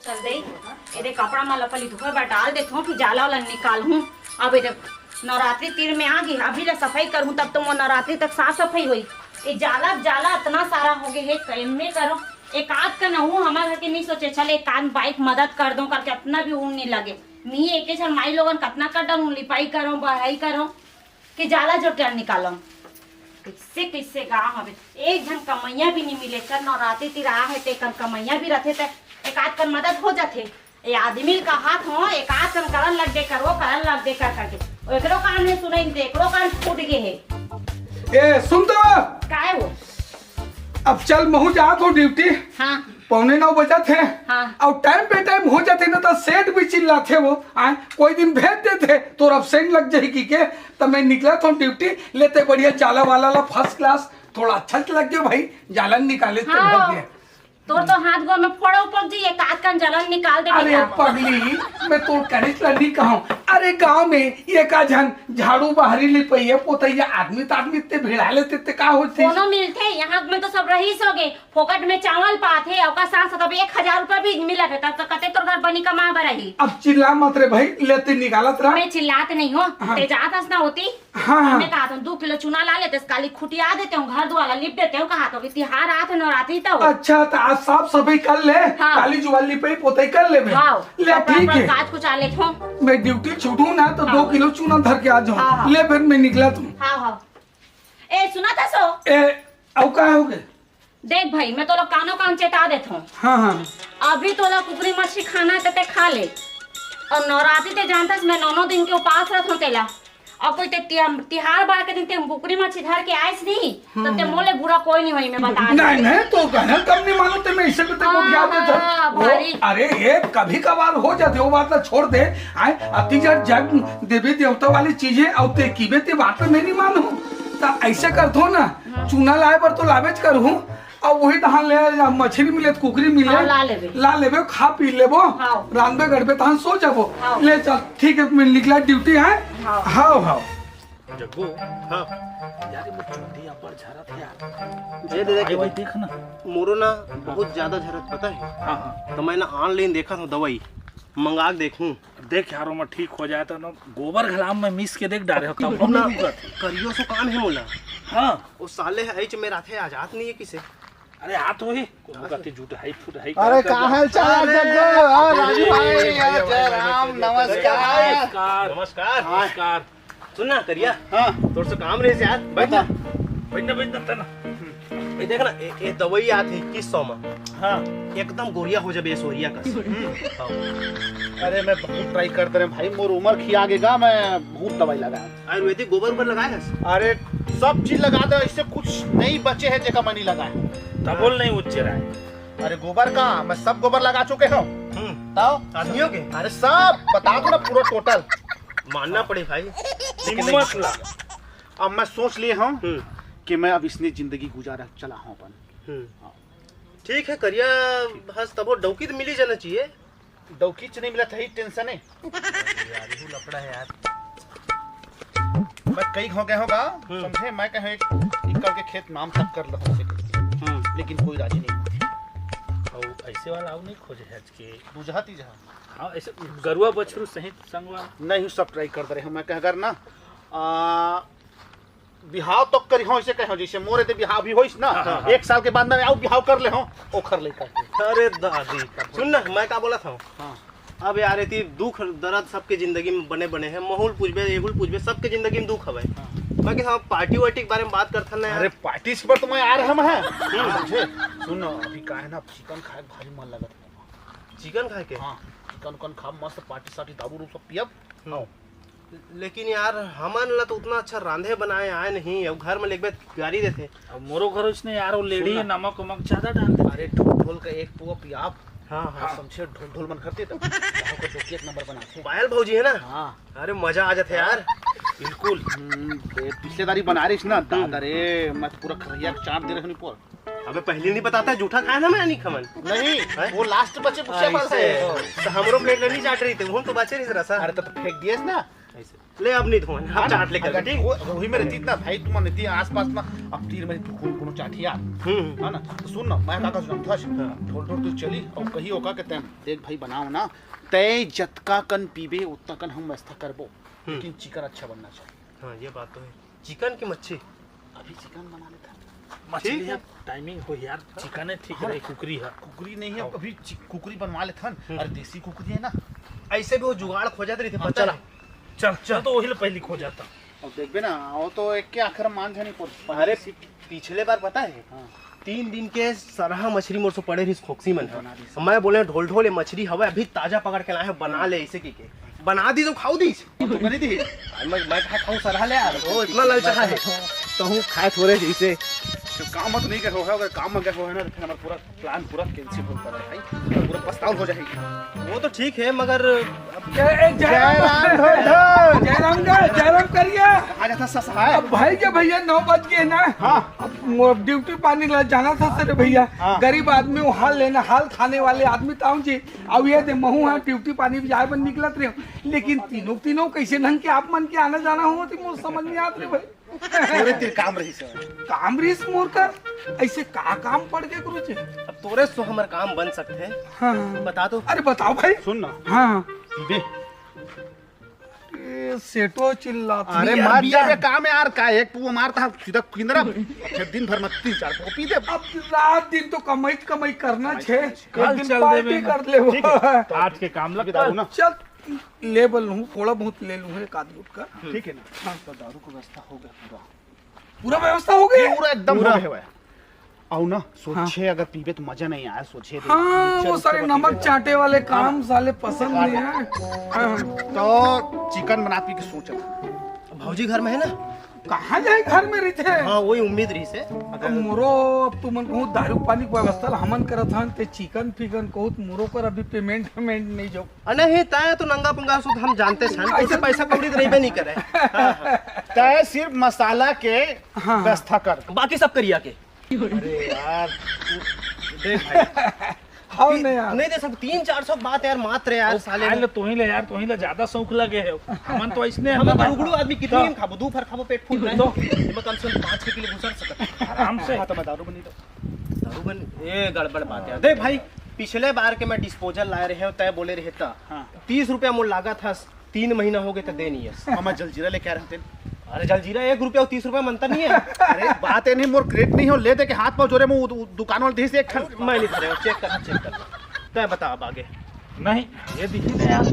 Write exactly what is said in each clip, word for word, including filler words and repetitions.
चल दे, एदे कपड़ा मन ला पहली धोए बर डाल देथों, फिर जाला वाला निकालहूँ। अब एदे नवरात्रि तीर में आ गे, अभी ले सफाई करहूँ, तब तो मोर नवरात्रि तक साफ सफाई होई। ए जाला, जाला अतना सारा हो गे हे, कइमे करो। एक आध कन हूँ, हमर घर के नहीं सोचे, चल एक आध बाइक मदद कर दो करके, अतना भी ऊन नहीं लगे। मी एके झन माई लोगन कतना कर डालूँ, लिपाई करो, बहराई करो। के जाला जोर के निकालम। कइसे कइसे गाँव हवे, एक झन कमइया भी नहीं मिले। चल नवरात्रि तीर आ हे, ते कन कमइया भी रथे, ते एक आध कन मदद हो जाथे। ए आदमी ल कहात हो, एक आध कन करन लग दे कर, वो करन लग दे कर करके। ओ एकरो कान में सुनई ते, एकरो कान फूट गे हे। ए, सुन तो। काय हो? अब चल, महू जात हो ड्यूटी। हाँ। पौने नौ बजत हे। हाँ। अउ टाइम पे टाइम हो जाथे ना, तो सेठ भी चिल्लाथे वो। आय, कोई दिन भेज देथे, तोर एब्सेंट लग जाही कि के, त मैं निकलत हूँ ड्यूटी, लेते बढ़िया जाला वाला ला फर्स्ट क्लास, थोड़ा अच्छा लग गया भाई, जालन निकाले ते हाँ। भर दिया। तोर तो हाथ गोड़ में फोड़ा उपज जी, एक आध कन जालन निकाल दे अरे बेटा। पगली, मैं तोर कनिस ला नहीं कहूँ। अरे गांव में एक आध झन झाड़ू बहारी लिपैया पोतैया आदमी त आदमी ते भिड़ा लेते ते का होती? कोनो मिलथे, यहाँ में तो सब रहीस हो गे। फोकट में चावल पात हे, ओकर साथ साथ अब एक हजार रुपया भी मिलत हे, तब तो कते तोर घर बनी कमा बर रही। अब चिल्ला मत रे भाई, लेते निकालत रह। मैं चिल्लात नहीं हो, हाँ। ते जात हस ना होती। हाँ, हाँ। मैं कहा था, दो किलो चूना ला लेते, काली खुटिया देते हो, घर दुआला लिप देते हो, कहा तो तिहार आत हे नवरात्रि तो। अच्छा, तो आज साफ सफाई कर ले, हाँ। काली जुआल लिपाई पोताई कर ले बे। हाँ, ले, कपड़ा ठीक वपड़ा है। काच कुचा लेत हो। मैं ड्यूटी छूटू ना, तो हाँ। दो किलो चूना धर के आ जाऊँ। हाँ, हाँ। ले, फिर मैं निकला तू। हाँ, हाँ। ए, सुना था सो? ए, अब का हो गए? देख भाई, मैं तोला कानो कान चेता देत हूँ। हाँ, हाँ। अभी तोला कुकरी मछली खाना है, ते, ते खा ले। और नवरात्रि ते जानता है, मैं नौ नौ दिन के उपास रहत हूँ तेला। और कोई ते तिया-, तिहार बार के दिन ते कुकरी मछली धर के आइस नहीं, तो ते हम्म। मोले बुरा कोई नहीं होई, मैं बता देत नहीं, हूँ। नहीं, तो कहना कम नहीं मानो, ते मैं इसे भी ते को हाँ, ध्यान देता। हाँ, वो, भारी। अरे, ये कभी कभार हो जाते, वो बात ला छोड़ दे। आए, अति जड़ जग देवी देवता वाली चीजें, और ते कीबे ते बात में नहीं मानो। तो ऐसे कर दो ना, हाँ। चूना लाए बर तो लाबेच करहूँ, अब वही तहां ले जा, मछली मिले त कुकरी मिले, हाँ, ला लेबे। ला लेबे, खा पी लेबो, हाँ। रांधबे गढ़बे तहां सो जाबो। हाँ। ले चल, ठीक है, मैं निकला ड्यूटी है। हाँ। हाँ, हाँ। जग्गू। हाँ। यार, ये मोर चुंदी अब्बड़ झरत है यार। ये दे दे भाई, के भाई, देख ना। मोरो ना बहुत ज्यादा झरत, पता है? हाँ, हाँ। तो मैं ना ऑनलाइन देखा था दवाई, मंगा के देखूं। देख यार, ओमा ठीक हो जाए तो ना, गोबर घलाम में मिस के देख डारे हो, तब हम ना नहीं रुकत। करियो सो काम है मोला। हाँ। वो साले है, एच में रात है, आ जात नहीं है किसे। अरे, आ तो ही। वो कहते झूठ है, फुट है, अरे, का का हाल चाल है, अरे, जग्गू? हाँ, राजू भाई, भैया, यार, भैया, जय भैया, राम, भैया, नमस्कार। नमस्कार। नमस्कार। हाँ। नमस्कार। सुन ना, करिया। हाँ। तोर से काम रहे यार। बैठ ना। बता। बैठ ना, बैठ ना, बैठ ना। ये देख ना, ये, ये दवाई आत है इक्कीस सौ में। हाँ। एकदम गोरिया हो जाबे, सोरिया कस। हम्म। हाँ। अरे, मैं बहुत ट्राई करते रहे भाई, मोर उम्र खिया गेगा, मैं बहुत दवाई लगाया। आयुर्वेदिक गोबर उबर लगाए हस? अरे, सब चीज लगा दे, ऐसे कुछ नहीं बचे है जेका मैं नहीं लगाए। तबोल नहीं उच्चे रहा है। अरे, गोबर का, मैं सब गोबर लगा चुके हूँ। हम्म। बताओ। आदमियों के? अरे, सब, बता दो ना, पूरा टोटल। मानना पड़े भाई। हिम्मत ला। अब मैं सोच लिए हूँ हम्म। कि मैं अब इसने जिंदगी गुजारा चला हूँ अपन। हम्म। हाँ। ठीक है, करिया हस तबो डौकी तो मिली जाना चाहिए। डौकीच नहीं मिला था, ही टेंशन है। यार, ये लफड़ा है यार। मैं कई हो गए होगा, हम्म। समझे? मैं कहे एक एकड़ के खेत नाम तक कर लो से करके। हम्म। लेकिन कोई राजी नहीं। और ऐसे वाला आओ नहीं खोजे है आज के। दूजहा तीजहा। हाँ, ऐसे गरुआ बछरू सहित संग वाला। नहीं, सब ट्राई कर दे रहे हैं। मैं कह अगर ना, आ, बिहाव तो करी हो, इसे कहो, जैसे मोरे ते बिहाव भी होइस ना, हाँ, हाँ, हाँ। एक साल के बाद में आओ बिहाव कर ले हो, ओखर लइका के। अरे दादी, सुन ना, मैं का बोला था? हाँ। अब यार, इतनी दुख दर्द सबके जिंदगी में बने बने हैं, महूल पूछबे, एहुल पूछबे, सबके जिंदगी में दुख हवे। हाँ। मैं कहा, पार्टी वार्टी के बारे में बात करथन ना यार। अरे, पार्टी से पर तो मैं आ रहा हूँ, मैं। हम्म। समझे? सुन ना, अभी का है ना, चिकन खाए के भारी मन लगत है। चिकन खाए के? हाँ, चिकन उकन खाब, मस्त पार्टी सार्टी, दारू उरू सब पियब। हम्म। आओ। लेकिन यार, हमन ला तो उतना अच्छा रांधे बनाए आए नहीं, अब घर में लेगबे गारी देथे। अब मोरो घर उसने यार, वो लेडी सुन ना। नमक वमक ज्यादा डाल देथे। अरे, ढोल ढोल का एक पुआ पियाब। हाँ, हाँ। हाँ, समझे, ढोल ढोल मन करते तब। गाँव का डोकी एक नंबर बनाथे। पायल भौजी है ना? हाँ। अरे, मजा आ जाथे यार। बिल्कुल। हम्म, ए, पिछले दारी बना रही ना, हम्म। दादा रे, मैं तो पूरा खरैया के चाट दे रहे हूँ, नहीं पोर। अबे, पहले नहीं बताता, जूठा खाए ना मैं, नहीं खमन। नहीं, हैं? वो लास्ट बचे, पूछे ऐसे। वाला है। तो हमरो प्लेट ले नहीं चाट रही थी, वो तो बचे रही जरा सा। अरे, तो, तो फेंक दिए ना। ले, अब नहीं धोवन, हम चाट लेकर। अगर वो, वही में रहती ना भाई, तुम रहती आसपास ना, अब तीर में तू कौन, कौन चाट यार। हम्म। है ना? तो सुन ना, मैं का, का सुना था, हाँ। ढोल ढोल तू चली और कही होगा कि तैं देख भाई बनाओ ना, तैं जतका कन पीबे, उतना कन हम व्यवस्था करबो। हम्म। लेकिन चिकन अच्छा बनना चाहिए। हाँ, ये बात तो है। चिकन की मच्छी? अभी चिकन बना लेता। मछली ठीक है। है, टाइमिंग हो यार, चिकन है, ठीक हाँ। है, कुकरी है। कुकरी नहीं है, हाँ। अभी चि-, कुकरी बनवा लेथन। हम्म। अरे, देसी कुकरी है ना। ऐसे भी वो जुगाड़ खोजत रहिथे, पता चल। है। चल, चल, तो वही ले पहली खो जाता। अब देखबे ना, वो तो एक के आखिर मान जानी पड़-, अरे, पड़ेगी। पिछले बार पता है, हाँ। तीन दिन के सरहा मछली मोर से पड़े रहिस खोकसी मन ह। बना दिस। मैं बोले, "ढोल ढोल, ये मछली हवे, अभी ताजा पकड़ के लाए हैं, बना ले," ऐसे की के। बना दी तो खाऊ दीस। तो करी दी। मैं, मैं कहा खाऊ सरहा ले यार, वो इतना ललचाहा है। कहूँ खाए थोड़े जैसे। तो काम मत नहीं कर हो, अगर काम में गए हो है ना, तो फिर हमारा पूरा प्लान पूरा कैंसिल हो जाता है भाई, पूरा पछतावा हो जाएगी। वो तो ठीक है, मगर अब ए, ए, जयराम, जयराम, जयराम, जयराम का, जयराम करिए। कहाँ जाता ससुराल? अब भाई के भैया नौ बज गए ना। हाँ। अब मो-, ड्यूटी पानी ला जाना था सर भैया। हाँ। गरीब आदमी वो हाल लेना, हाल खाने वाले आदमी ताऊ जी। अब ये दे महू हाँ ड्यूटी पानी भी जाए बन निकलत रहे हो। लेकिन तीनों, तीनों कैसे ढंग के आप मन के आना जाना हो तो मुझे समझ नहीं आत रहे भाई। थोड़े देर काम रहिस हे। काम रहिस मोर कर, ऐसे का काम पड़ गया गुरुजी? अब तोरे से हमर काम बन सकथे। हाँ। बता तो। अरे बताओ भाई। सुन ना। हाँ। पीबे। ए, सेटो चिल्लात अरे बिया, मत बिया। जाबे काम यार, का एक पुआ मारता है, सीधा किंदरा, फिर दिन भर मत तीन चार पुआ पी दे। अब रात दिन तो कमाई कमाई करना कमाई छे। करना छे। एक दिन चल दे पार्टी बेटा। कर ले। ठीक है, तो आज के काम लग दारू ना। चल। ले बल लूँ, थोड़ा बहुत ले लूँ एक आध गुटका। ठीक है ना? हाँ। तो दारू की व्यवस्था हो गया पूरा। पूरा व्यवस्था हो गया? पूरा एकदम हो पूरा। गया हुआ है। आओ ना, सोचे हाँ। अगर पीबे तो मजा नहीं आया, सोचे दे। हाँ, ये वो चल, सारे चल, नमक पीबे। चाटे वाले काम हाँ। साले पसंद हाँ। नहीं है। हाँ। तो चिकन बना पी के सोच रहा। भौजी घर में है ना? कहाँ जाए घर में रहिथे? हाँ, वही उम्मीद रहिस हे। अब मोरो, अब तुमन कहूँ दारू पानी के व्यवस्था ला हमन करत हन, ते चिकन फिकन कहूँ त मोरो कर अभी पेमेंट वेमेंट नहीं जो। अ, नहीं, तय तो नंगा पुंगा सुध हम जानते सन, ऐसे पैसा कौड़ी तो रहबे नहीं करे। हाँ, हाँ। तय सिर्फ मसाला के हाँ। व्यवस्था कर। बाकी सब करिया के। अरे यार, तू देख भाई। हाँ, ती-, नहीं यार। नहीं दे सकते, तीन चार सौ बात यार, मात्र यार, ओ, साले खाए में। ले तोही ले यार, तोही ले ज्यादा शौक लगे है। हमन तो ऐसने हम तो ना उगड़ू आदमी, कितनी हाँ। हम खाबो, दो फर खाबो, पेट फूल रहे। तो? मैं कम से कम पाँच छह किलो गुजर सकता। आराम से। हाँ, तो मैं दारू बनी तो। दारू बन, ये गड़बड़ बात यार। देख भाई, पिछले बार के मैं डिस्पोजल लाए रहे हो, तय बोले रहता। हाँ। तीस रुपया मोर लागत हस, तीन महीना हो गए तो दे नहीं है। मामा जलजीरा लेके आ रहे थे। अरे जलजीरा एक रुपया और तीस रुपया में अंतर नहीं है। अरे बात ये नहीं, मोर क्रेट नहीं हो, ले दे के हाथ पाँव जोरे में उ-, उ-, दुकान वाले देश एक ठन। मैं नहीं भरे, चेक कर, चेक कर। तय बता अब आगे। नहीं, ये दिखी नहीं यार।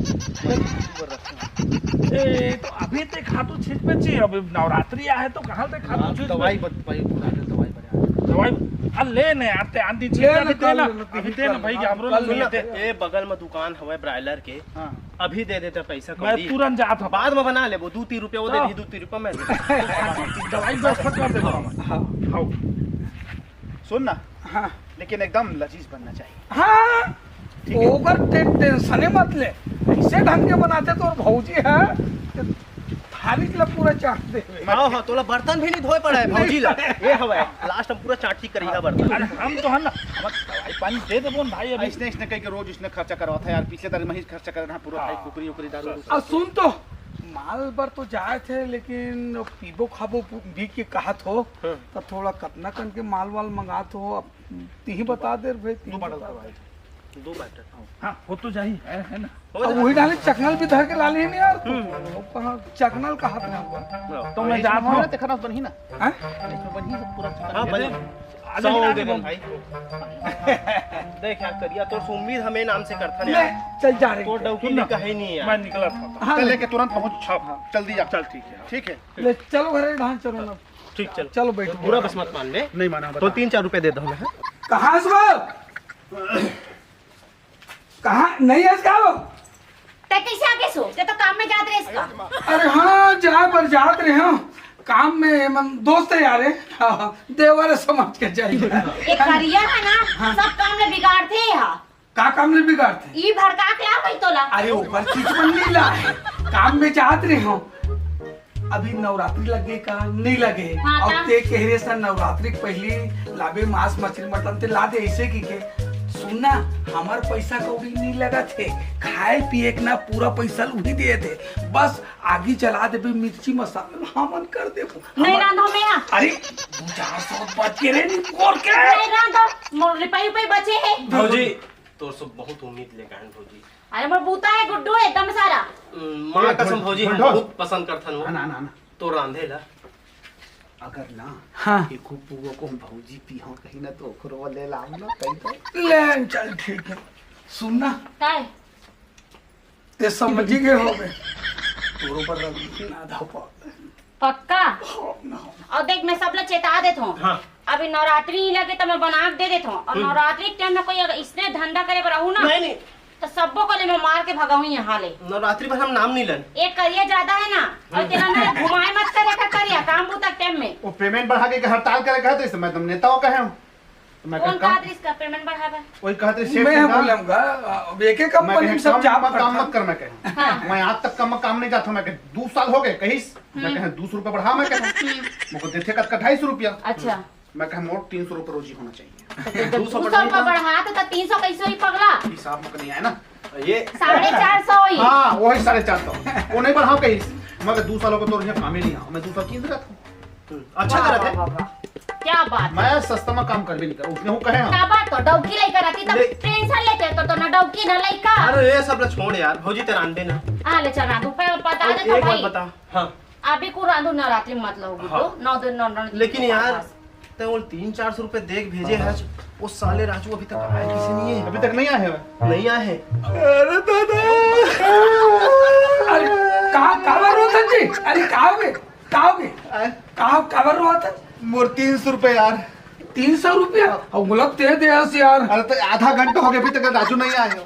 ए, तो अभी ते खातू छींच पे छी, अभी नवरात्रि आ है तो कहाँ ते खातू हाँ, छींच दवाई पे? बत-, भाई, बता दे, दवाई बता। दवाई, आ, ले ने यार, ते आन दी ले छींच, ने, अभी दे कल ना, ले, अभी कल दे ना ले, भाई, कल हमरो ले। ले। ए, बगल में दुकान हवे ब्रायलर के, हाँ। अभी दे देता पैसा मैं कौड़ी। तुरंत जात हूँ। बाद में बना लेबो, दो तीन रुपया वो दे हाँ। दी, दो तीन रुपया मैं दे दी। दवाई व्यवस्था कर देबो हम। हाँ। हाँ। सुन ना। हाँ। लेकिन एकदम लजीज बनना चाहिए। हाँ। ठीक है। ओकर टे-, टेंशने मत ले। ऐसे ढंग के बनाते तो और भौजी है, थारी ला पूरा चाट दे। हाँ, हाँ, तोला बर्तन भी नहीं धोए पड़ा है, भौजी ला। ये हवा है, लास्ट हम पूरा चाटी करिया बर्तन। अरे, हम तो है ना, हम दवाई पानी दे देबो न भाई अभी। ऐसने, ऐसने कह के रोज इसने खर्चा करवा था यार, पिछले तारीख में ही खर्चा करना है पूरा भाई, हाँ। कुकरी उकरी दारू उरू। अब सुन तो, माल बर तो जाए थे, लेकिन पीबो खाबो भी के कहा थो, हाँ। तो थोड़ा कतना कन के माल वाल मंगा थो, अब तीही बता दे रे भाई, तीही दो बॉटल बता दे। दो पैकेट। हाँ, वो तो जाही है, है ना? हो अब जाए। वही डाले चकनल भी धर के ला लेने यार, तो हम्म। वो कहाँ चकनल कहा था हमको? तो मैं जात हूँ। हमारे तो खराब बनी ना। हैं? इसमें बनी है पूरा चिकन। हाँ, बनी। आ सौ जाओ, हो आ गए जाओ। भाई। देख यार, करिया, तोर से उम्मीद हमें नाम से करता नहीं ले, यार। चल जा रहे तोर हैं। डौकी सुन ना, लिखा है नहीं यार। मैं निकला था। हाँ, चल ले। लेके तुरंत पहुँच। हाँ, हाँ। जल्दी आ। चल, ठीक है। ठीक है। ले, चलो घरे, ढांच चलो ना। ठीक, चल। चलो, बैठो। बुरा बस मत मान ले। नहीं माना, तो बता। तीन चार रुपए दे दो ना। कहाँ से हो? कहाँ नहीं है इसका वो? तै कैसे आगे सो? तै तो काम में जात रहे इसका। अरे हाँ, जाए पर जात रहे हो। काम में मन दोस्त है यार, हाँ, हाँ, देवर समझ के जाइए। ये करिया है ना, हाँ। सब काम में बिगाड़ते हैं यहाँ। का काम ले बिगाड़ते? ई भड़का के लाओ भाई तोला। अरे ऊपर चीज मन नहीं ला है। काम में जात रहे हो। अभी नवरात्रि लग गई का? नहीं लगे। हाँ, और का? ते कह रहे सर नवरात्रि के पहली लाबे मांस मछली मटन ते ला दे ऐसे की के। सुन ना, हमर पैसा कौड़ी नहीं लगत हे, खाए पिए के ना पूरा पैसा ल उही देत हे। बस आगी जला देबे, मिर्ची मसाला ल हमन कर देबो। नहीं हमर रांधो मैं। अरे, दू चार सौ बच के रे, नहीं बोल के। नहीं रांधो, मोर रिपाई उपाई बचे हे। भौजी, तोर से बहुत उम्मीद ले गए भौजी। अरे मोर बूता हे गुड्डू एकदम सारा। हम्म, माँ कसम भौजी, हम ढोल। बहुत पसंद करथन वो। ना, ना, ना। तो रांधे ला। अगर ना, हाँ। एको पुआ को हम भौजी पीहो कहीं ना, तो ओकरो ले लाओ ना, कहीं तो। ले, चल, ठीक है। सुन ना। काय? ते समझी गए होबे। तोरो पर रंग ना धापा। पक्का? हाँ, ना। और देख, मैं सब ला चेता देत हूँ। हाँ। अभी नवरात्रि ही लगे तो मैं बना के दे देत हूँ। और हम्म। नवरात्रि के टाइम में कोई अगर इसने धंधा करे बर रहू ना, नहीं, नहीं। तो सब्बो को ले मैं मार के भगाऊँ यहाँ ले। नवरात्रि भर हम नाम नहीं लन। एक करिया ज्यादा है ना, और तेरा ना घुमाए मत करे का करिया काम बूता के टाइम में। वो payment बढ़ा के हड़ताल करे कहा, तो इससे मैं तुम नेता हो कहे हूँ। तो मैं कौन कहा, कहा था इसका payment बढ़ावा? वही कहा था, सेठ मैं ने कहा, बोलूंगा, अब एक एक मैं कंपनी कहे, में सब काम, job काम करता मत है। कर, मैं कहे। हाँ। मैं आज तक काम, काम नहीं जाता, मैं कहे, दो साल हो गए, कहीं मैं हम्म। कहे, दो सौ रुपये बढ़ा, मैं कहे। हम्म। मुझको देते कत का ढाई सौ रुपया। अच्छा। मैं कहे, मोर तीन सौ रुपये रोजी होना चाहिए। तो दो सौ दो सौ रुपये बढ़ा तो, तो तीन सौ कैसे हुई पगला? हिसाब में नहीं आया ना। ये साढ़े चार सौ हुई। हाँ, वही साढ़े चार सौ। वो नहीं बढ़ाओ कहीं। मैं कहे, दो सालों को तो यहाँ काम ही नहीं आया, मैं दो साल की इंतजार था। अच्छा वाह, करत है। वाह, वाह, वाह। क्या बात है। मैं सस्ता में काम कर भी नहीं कर, उसने वो कहे हम। का बात तो डौकी लइका रहती तब ले- tension लेते तो, तो ना डौकी ना लइका। अरे ये सब ला छोड़ यार, भौजी तेरा अंडे ना। आ ले चल रांधू, पे पता और दे तो एक बात भाई। बता। हाँ। अभी को रांधू नवरात्रि मत लो गुड्डू, हाँ। नौ दिन नौ नौ दिन लेकिन यार, उपवास। ते वो तीन चार सौ रुपए दे के भेजे है, वो साले राजू अभी तक आया किसी नहीं है। अभी तक नहीं आया है? नहीं आया है। अरे दादा। अरे, का, काबर रोथस जी? अरे, का होगे? का होगे? आय? का, काबर रोथस? मोर तीन सौ रुपए यार। तीन सौ रुपया? अब गलत दे दे हस यार। अरे, तो आधा घंटा हो गया, अभी तक राजू नहीं आया है।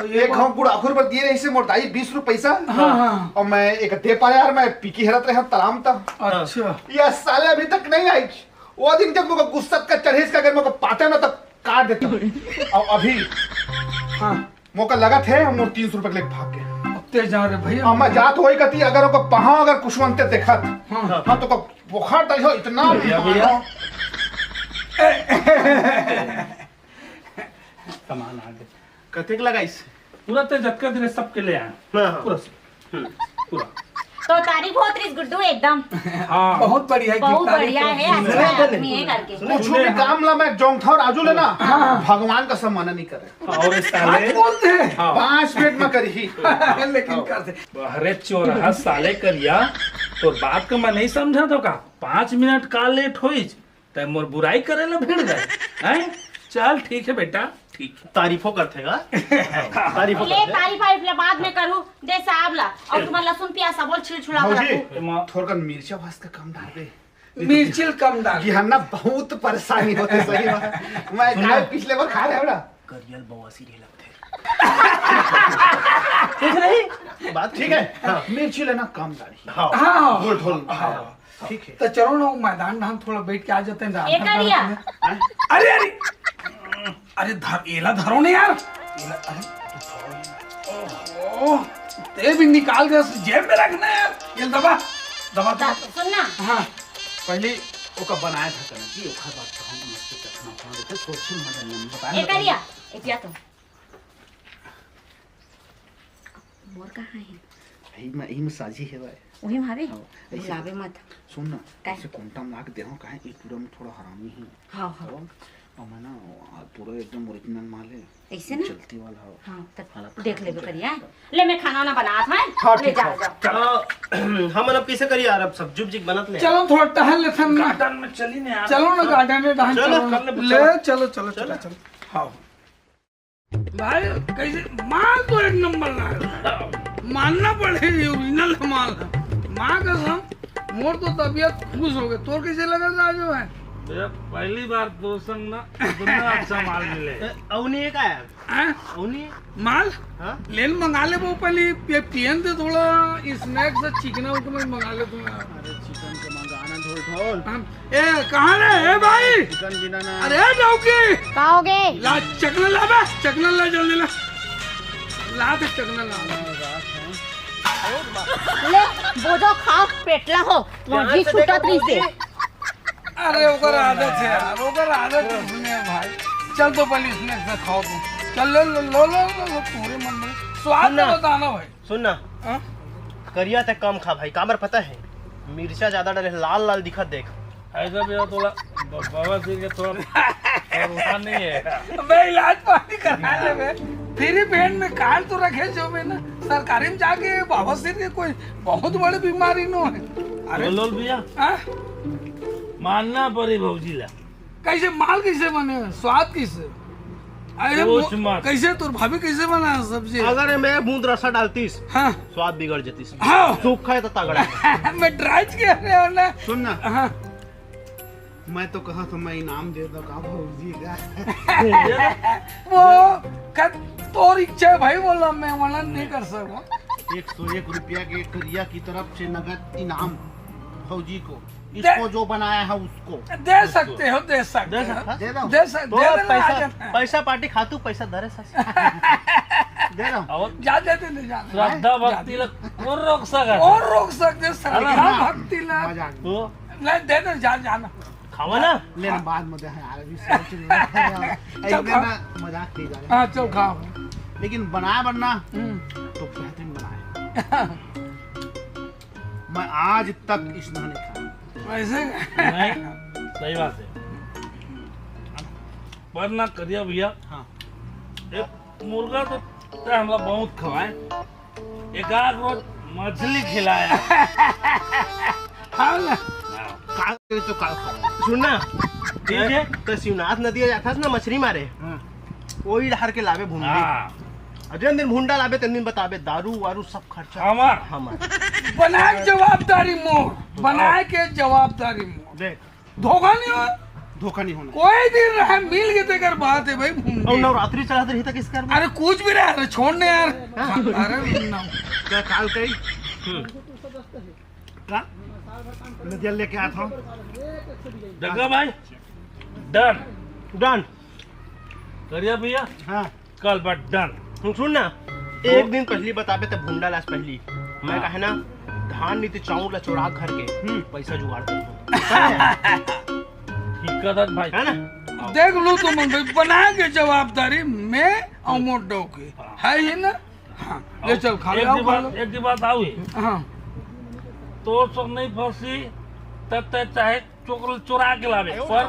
ये एक बात। घाव गुड़ाखुर पर दिए रहे इसे मोर दाई बीस रुपए पैसा। हाँ, हाँ। और मैं एक दे पाया यार, मैं पीकी हरत रहे तलाम था। अच्छा। ये साले अभी तक नहीं आई। वो दिन जब मुझे गुस्सा का चढ़े इसका, अगर मुझे पाते ना तब काट देता। और अभी हाँ। मौका लगा थे, हम तीन सौ रुपए के लेके भाग गए। अब ते जा रे भैया। अब मैं जात वही कहती, अगर ओको पहा अगर कुछ मनते देखत, हाँ। हाँ, तो को बुखार तक हो इतना भैया, भैया। सामान आ गए। कतेक लगाइस? पूरा ते जतका दिन सबके ले आए। हाँ, हाँ। पूरा। हम्म। पूरा। तो तारीफ होत रहिस गुड्डू एकदम। हाँ। बहुत बढ़िया है, बहुत कितना बढ़िया है, अच्छा आदमी है करके। कुछ भी काम ला मैं जोंगथव राजू लेना, हाँ। भगवान का सम्मान नहीं करे। और इस साले आज बोलते हैं। हाँ। पाँच मिनट में करी। लेकिन हाँ। कर दे। अरे चोरहा साले करिया, तोर बात का मैं नहीं समझा तो का? पाँच मिनट का लेट होइस, तै मोर बुराई करे ला भिड़ गए, हैं? चल ठीक है बेटा, ठीक है। तारीफो करथे गा। तारीफो ले, करथे। तारीफ वारीफ ला बाद में करू, दे साहब ला। और तुम्हार लहसुन प्याज सब छील छुड़ा के भौजी, रखू। थोड़कन मिर्चा भास का कम डाल दे। मिर्ची ल कम डाल। कि हम ना बहुत परेशानी होथे सही में। मैं सुन ना। काय पिछले बार खा रहे हो ना? करियल बवासीर हे लगथे। कुछ नहीं। बात ठीक है। हाँ। मिर्ची लेना कम डाली। हाँ। हाँ। गुड़ ढोल। हाँ। ठीक है। तो चलो ना, वो मैदान डाहन थोड़ा बैठ के आ जाते हैं, रात ये भर करिया। बैठते हैं। अरे, अरे, अरे, धर, एला धरो ना यार। एला, अरे, ओहो, ते भी निकाल दे, जेब में रखना यार। ये दबा, दबा, दबा। सुन ना। हाँ। पहली ओका बनाए था कनक जी, ओकर बाद तो हम मस्त चखना उखना देते, सोचे मजा नहीं, हम बताए ये ना। करिया, एतिया तो। मोर कहाँ है? यही में, यही में साझी है भाई। वही में हवे? हाँ, ऐसे भुलावे मत। सुन ना, काय? ऐसे कोंटा में लाके देहो, काहे ई पूरा में थोड़ा हरामी है। हाँ, हाँ। और, और मैं ना, पूरा एकदम original माल है। ऐसे ना? चलती वाला हो। हाँ, तब हालत देख खराब लेबे हो जाए। करिया। ले, मैं खाना ना बनात हँव। हाँ, ले ठीक जा, है। जा। चलो, हम अब कैसे करिए यार, अब सब्जी उब्जी बनत ले। चलो, थोड़ा टहल लेथन ना। Garden में चली ना यार। चलो ना, garden में टहल चलो, चलो। कर ले, ले, चलो। चलो, चलो, चलो, चलो। चलो। हाँ। भाई, कैसे माल तो एक नंबर लागे। मानना पड़े, ये original माल है। माँ कसम, मोर तो तबीयत खुश हो गई। तोर कैसे लगा राजू भाई? भैया, पहली बार तोर संग ना इतना अच्छा माल मिले। ए, अउनी का है? हैं? अउनी? माल? हाँ? लेन मंगा ले वो पहले, ये पियन दे थोड़ा, snacks से चिकना उकना मंगा ले तू यार। अरे, चिकन के मंगाना ढोल ढोल। हाँ। ए, कहाँ रे? ए भाई! चिकन बिना ना। अरे, डौकी! का हो गे? ला, चकना ला बे, चकना ला, जल्दी ला। ला दे, चकना ला। ले, बोझो खा, पेटला हो। मोर जी छूटत नहीं से। अरे, ओकर आदत है यार, ओकर आदत है, सुने भाई। चल तो पहले इसमें से खाओ तुम। चल, ले, ले, लो, लो, लो, लो, तुम्हारे मन में। स्वाद सुन ना। तो बताना भाई। सुन ना। हाँ? करिया ते कम खा भाई, काबर पता है? मिर्चा ज्यादा डाले, लाल लाल दिखत देख। ऐसा भी हो थोड़ा ब-, बवासीर के थोड़ा परेशान नहीं है। बे, इलाज पानी करा ले बे। फ्री पेट में काल तो रखे जो में ना, सरकारी में जाके बवासीर के कोई बहुत बड़े बीमारी नो है। अरे लोल भैया, हाँ? मानना पड़ी भौजी ला। कैसे माल कैसे बने, स्वाद कैसे? अरे कुछ मो-, मत। कैसे तोर भाभी कैसे बनाया सब्जी? अगर मैं बूंद रसा डालतीस, हाँ। स्वाद बिगड़ जतीस। हाँ। सूखा है तो तगड़ा है। मैं ट्राई किया रहे हो ना। सुन ना। हाँ। मैं तो कहा था मैं इनाम दे दो का भौजी का। वो कत-, तोर इच्छा है भाई, बोला मैं मना नहीं कर सकूँ। एक सौ एक रुपया के करिया की तरफ से नगद इनाम भौजी को। इसको जो बनाया है उसको। दे सकते हो, दे सकते दे हो। सकता? दे दो। दे सक-, तो दे देना पैसा, राजन। पैसा पार्टी खातू, पैसा धरे सस। दे दो। और जा, जा, दे दे, जा दे। श्रद्धा भक्ति ला कौन रोक सकत? कौन रोक सकते श्रद्धा है ना? भक्ति ला? मजाक। वो नहीं, दे दे, जा, जाना। खावा ना। लेना बाद में दे, यार, अभी सोच रहे हैं। चल, ऐसे खा। ना मजाक की जा रही है। हाँ, चल, खाओ। लेकिन बनाए बनना हम्म। तो बेहतरीन बनाए। मैं आज तक इसने नहीं खाया। ऐसे? नहीं, सही बात है। पर ना करिया भैया, हाँ। एक मुर्गा तो तय हमला बहुत खवाए, एक आध रोज मछली खिलाया। हाँ ना। हाँ। काल के तो काल खाया। सुन ना, ठीक है, तो शिवनाथ नदिया जाथस ना मछली मारे, हाँ। वही डहर के लाबे भुंडी। हाँ। और जिन दिन भुंडा लाबे, तेन दिन बताबे, दारू वारू सब खर्चा हमार। हमार। बनाए के जवाबदारी मोर, बनाए के जवाबदारी मोर। देख। धोखा नहीं हो। धोखा नहीं होना। कोई दिन रहे, मिल के तेकर बात है भाई, भुंडी। और नवरात्रि चलत रही तक इस घर में। अरे कुछ भी रहे, अरे छोड़ ने यार। हाँ। अरे ना। क्या काल कही? हम्म। का? नदिया लेके आता हूँ। जग्गा भाई, डन। डन। करिया भैया, हाँ। कल बा डन। हम सुन ना, एक दिन पहली बताबे त भुंडा लास पहली। मैं हाँ। कहे ना, धान नहीं तो चाउर ला चोरा घर के, हम्म। पैसा जुगाड़ कर दो। ठीक कहत भाई। है ना? देख लो तुम भाई, बना के जवाबदारी मैं और मोटो की। हाँ। है ही ना? हाँ, ले चल, खा ले, एक आओ, दी खा बात, लो। एक दी बात आऊ ही। हाँ। तोर सब नहीं फंसी, तब तक चाहे चोकर चुरा के लावे, पर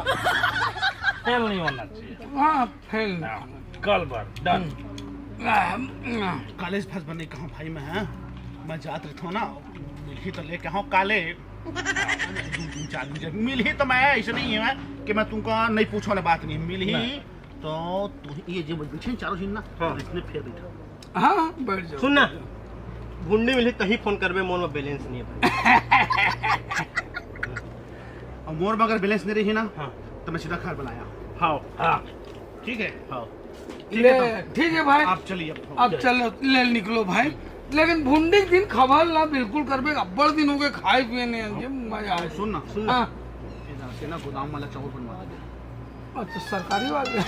फेल नहीं होना चाहिए। हाँ, फेल नहीं हाँ, होना चाहिए। कल बर, डन। हम्म। हाँ, हाँ। कॉलेज फंस बने कहाँ भाई मैं, हाँ? मैं जात रहता हूँ ना, मिलही तो लेके आऊँ काले। दो तीन चार दिन जब मिलही तो मैं ऐसे नहीं है कि मैं तुमको नहीं पूछो वाला बात नहीं, मिलही नहीं। तो तू ये जो बैठे हैं चारों जन ना, हाँ। इसने फेर बैठा। हाँ, हाँ, बैठ जाओ, सुन ना, बैठ जाओ। भुंडी मिलही तही फोन करबे, मोर में बैलेंस नहीं है भाई। और मोर में अगर बैलेंस नहीं रही ना, हाँ। तो मैं सीधा घर बुलाया। हाँ। हाँ। ठीक है? हाँ। ठीक है, ले, तो ठीक है भाई। आप चलिए अब। अब चलो, ले निकलो भाई। लेकिन भुंडी के दिन खबर ला बिल्कुल करबे, अब्बड़ दिन हो गए खाए पिए नहीं, ये मजा आए। सुन ना, सुन ना। हाँ। ये ना, गोदाम वाला चावल बनवा दे। अच्छा, सरकारी वाले।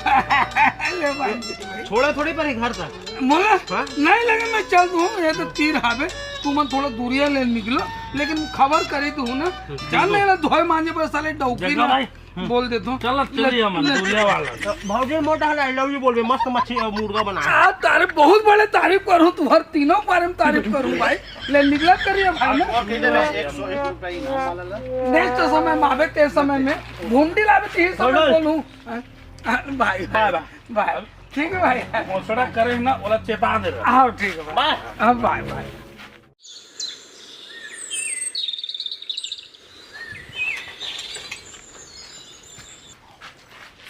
ले भाई। छोड़ा थोड़ी पर घर तक। मोला हाँ? नहीं लगे, मैं चल दूँ, ये तो तीर हावे, तू मन थोड़ा दूरिया ले निकलो, लेकिन खबर करी तू ना, ठीक जान है। नहीं ना, धोए मांजे पर साले डौकी जग्गा ना भाई, हम्म। बोल देता हूँ। चल, चलिए ले, हम ले। दूरिया वाला। भौजी मोटा है, I love you बोलबे, मस्त मच्छी और मुर्गा बना। आ, तारे बहुत बड़े तारीफ करूँ, तुम्हारे तीनों बारे में तारीफ करूँ भाई। ले निकला करिए भाई ना। और कितने में? एक सौ एक रुपया इनाम वाला ला। नेक्स्ट समय में आवे, ते समय में भुंडी लावे, ते समय बोलूँ। हाँ, हाँ, भाई, भाई, बाय, बाय। भाई, ठीक है भाई। घोषणा करे ना, ओला चेता दे रहा। हाँ, ठीक है भाई। बाय। हाँ, बाय, बाय।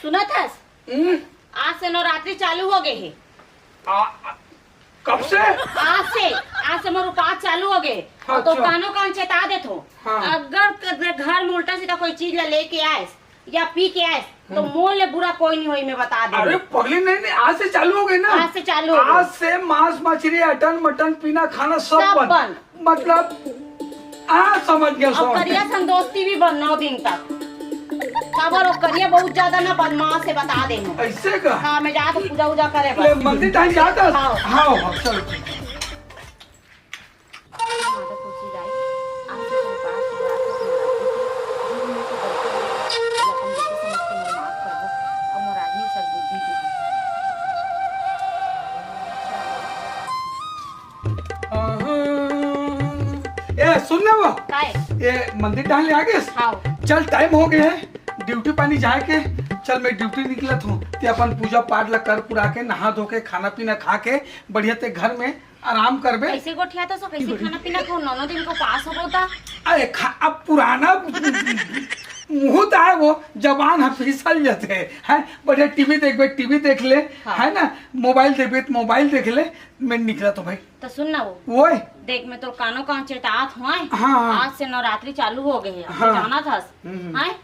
सुनत हस? हम्म? आज से नवरात्रि चालू हो गए हे। आ, आ, कब से? आज से, आज से मोर उपास चालू हो गए। हाँ, तो अच्छा। कानो कान चेता देत हो। हाँ। अगर क-, घर में उल्टा सीधा कोई चीज ला लेके आए या पी के आए, तो हम्म। मोर ले बुरा कोई नहीं होई, मैं बता दे। अरे पगली, नहीं, नहीं, आज से चालू हो गई ना। आज से चालू हो गई। आज से मांस, मछली, अटन, मटन, पीना, खाना सब सब बंद। बंद। मतलब, हाँ, समझ गया, अब समझ करिया गया। सन दोस्ती भी बन नौ दिन तक। काबर वो करिया बहुत ज्यादा ना बदमाश है, बता दे हूँ। ऐसे का? हाँ, मैं जात पूजा उजा करे ले, बस। मंदिर टाइम जाता? हाँ। हाँ, हाँ, चलो, ठीक है। माता तुलसी दाई, आज से तेरे पास से आज से तेरे राज्य की दूर में से गलती हुई, अपन बेटी समझ के मोर माफ कर दो। अब मोर आदमी सद्बुद्धि ए, सुन ना वो। काय? ये मंदिर डाल ले आगे। हाँ। चल, टाइम हो गया है ड्यूटी पानी जाए के। चल, मैं ड्यूटी निकलत हूँ, ते अपन पूजा पाठ ला कर पुरा के, नहा धो के, खाना पीना खा के, बढ़िया ते घर में आराम करबे। कैसे गोठिया तो सो, कैसे खाना पीना खाओ, नौ नौ दिन को पास हो बोलता। अरे खा, अब पुराना मुहूर्त आए, वो जबान ह फिसल जाते हैं। बढ़िया टीवी देखबे, टीवी देख ले। हाँ। है ना, मोबाइल देखबे तो मोबाइल देख ले। मैं निकला तो भाई। तो सुन ना वो। ओए। देख, मैं तोर कानो कान चेतात हूँ, आय? हाँ, हाँ। आज से नवरात्रि चालू हो गए है, हाँ। जानत हस? हम्म। आय?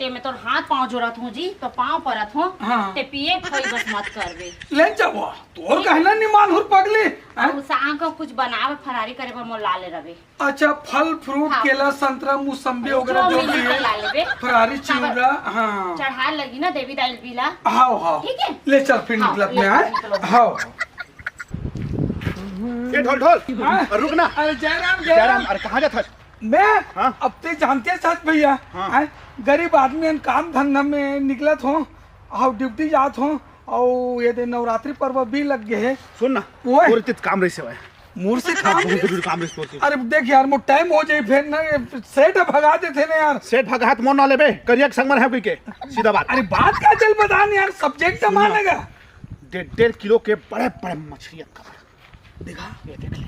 ते मैं तोर हाथ पाँव जोड़त हूँ जी, तो पाँव परत हूँ। हाँ। ते पिए खोई बस मत करबे। ले जाबो, तोर ठीक। कहना निमान हुर पगली, हैं? अउ शाम को कुछ बनावे फरारी करे बर मोर ला ले रबे। अच्छा, फल फ्रूट, हाँ। केला, संतरा, मौसम्बी वगैरह जो भी है, फरारी, चिउरा, हाँ। चढ़ाए लगी ना देवी दाई ल बीला। हाँ, हाँ। ठीक है? ले चल फिर हाँ, निकलत ले में, आए? निकलो। हाँ। ए ढोल, ढोल, हाँ? अरे रुक ना। अरे जयराम, जयराम। जयराम, अरे कहाँ जात हस? मैं? हाँ? अब ते जानते हस भैया, हाँ। हैं? गरीब आदमी हन, काम धंधा में निकलत हों, अउ ड्यूटी जात हों, अउ ये दे नवरात्रि पर्व भी लग गए है। सुन ना, ओए। तोर इतने काम रहिसे भाई। मोर से हाँ, काम बहुत रहिसे? जरूरी काम रहिसे तोर से। अरे देख यार, मोर टाइम हो जाए फिर ना, ये सेठ भगा देते ना यार। सेठ भगा त मोर ना लेबे, करिया के संग में है कोई के। सीधा बात। अरे बात का चल बता ना यार, सब्जेक्ट सुन ना। मानेगा। डेढ़, डेढ़ किलो के बड़े बड़े मछली अतका बड़ा। देखा? ये देख ले।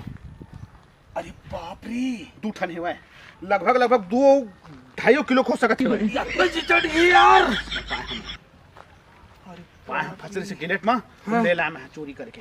अरे बाप रे। दू ठन हेवय। लगभग, लगभग दू, ढाई किलो के हो सकत हेवय। इतना चिचड़ ये यार। पाए हम। अरे पाए हम फसरी से गिनेट मा, हाँ। ले लाए मैं चोरी करके।